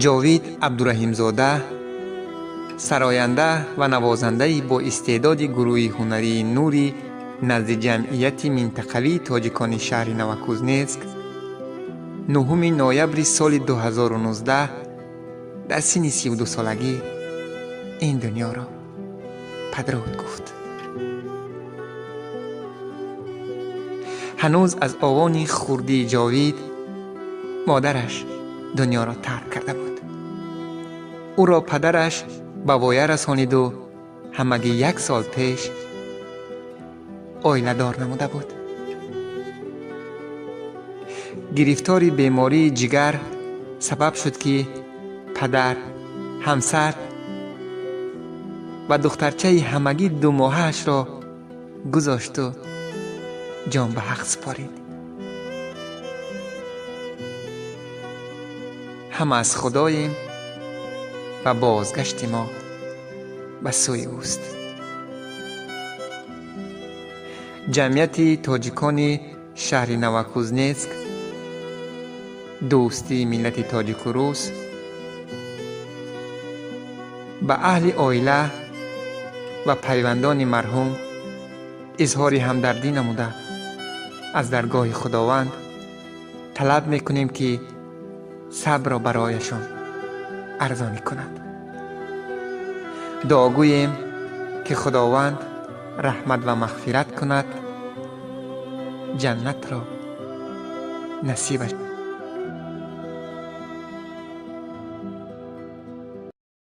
Ҷовид Абдураҳимзода, сароянда ва навозандаи бо истеъдоди гурӯҳи ҳунарии Нури назди ҷамъияти минтақавии тоҷикони шаҳри Новокузнецк, 9 ноябри соли 2019 дар синни 32 солагӣ ин дунёро падруд гуфт. Ҳанӯз аз овони хурдии Ҷовид модараш дунёро тарк карда буд. Ӯро падараш ба воя расониду ҳамагӣ як сол пеш оиладор намуда буд. Гирифтори бемории ҷигар сабаб шуд, ки падар, ҳамсар ва духтарчаи ҳамагӣ 2 моҳаашро гузошту ҷон ба ҳақ супорид. Ҳама аз Худоем ва бозгашти мо ба сӯи ӯст. Ҷамъияти тоҷикони шаҳри Новокузнецк, дӯстии миллати тоҷику рус ба аҳли оила ва пайвандони марҳум изҳори ҳамдардӣ намуда, аз даргоҳи Худованд талаб мекунем, ки сабрро барояшон арзонӣ кунад. Дуогӯем, ки Худованд раҳмат ва мағфират кунад, ҷаннатро насибаш